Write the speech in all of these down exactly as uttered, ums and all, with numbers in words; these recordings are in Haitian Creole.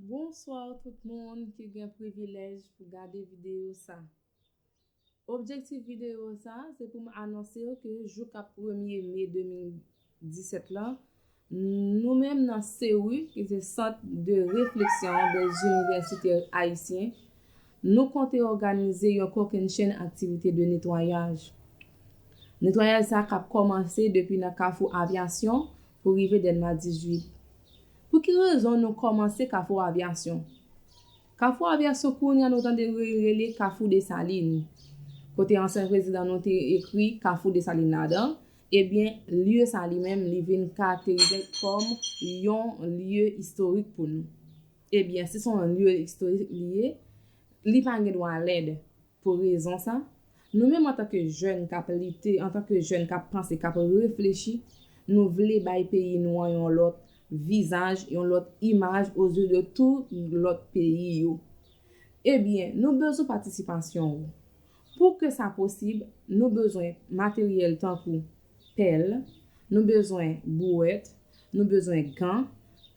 Bonswa tout moun ki gen privilèj pou gade videyo sa. Objektif videyo sa se pou m anonse w ke jou k ap premye me de mil disèt la, nou menm nan SERU, ki se Sant de Refleksyon des Universitaires Haïtiens, nou konte òganize yon kokennchenn aktivite de netwayaj. Netwayaj sa k ap kòmanse depi nan Kafou Avyasyon pou rive Dèlma dizuit. Pou ki rezon nou kòmanse Kafou Avyasyon? Kafou Avyasyon kounye a nou tande rele Kafou Desalin, kote ansyen prezidan nou te ekri Kafou Desalin ladan, ebyen, lye sa li menm, li vin karakterize kòm yon lye istorik pou nou. Ebyen, si se yon lye istorik li ye, li pa gen dwa lèd. Pou rezon sa, nou menm antanke jèn k ap lite, antanke jèn k ap panse, k ap reflechi, nou vle bay peyi nou an yon lòt vizaj, yon lòt imaj ozye de tout lòt peyi yo. Ebyen, nou bezwen patisipasyon ou. Pou ke sa posib, nou bezwen materyèl tankou pèl, nou bezwen bouwèt, nou bezwen gan,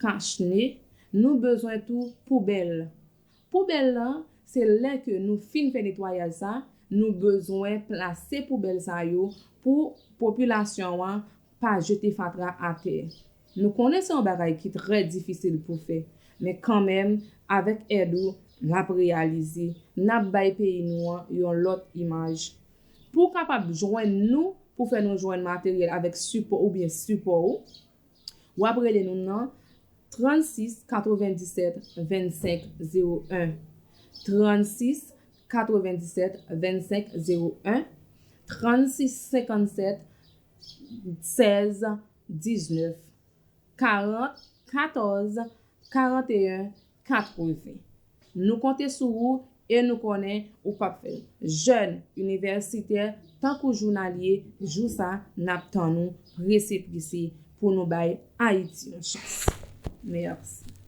kachne, nou bezwen tou poubèl. Poubèl lan, se lè ke nou fin fè netwayaj sa, nou bezwen plase poubèl sa yo pou popilasyon an pa jete fatra atè. Nou konnen se yon bagay ki trè difisil pou fè, men kanmenm, avèk èd ou, n ap reyalize, n ap bay peyi nou an yon lòt imaj. Pou w kapab jwenn nou, pou fè nou jwenn materyèl avèk sipò oubyen sipò ou, w ap rele nou nan trannsis katrevenndisèt vennsenk zewo en, trannsis katrevenndisèt vennsenk zewo en, trannsis senkannsèt sèz diznèf, karant katòz karanteyen katreven. Nou konte sou ou e nou konnen ou p ap fè l. Jèn inivèsitè tankou jounalye, jou sa n ap tann ou prese prese pou nou bay Ayiti yon chans. Mèsi.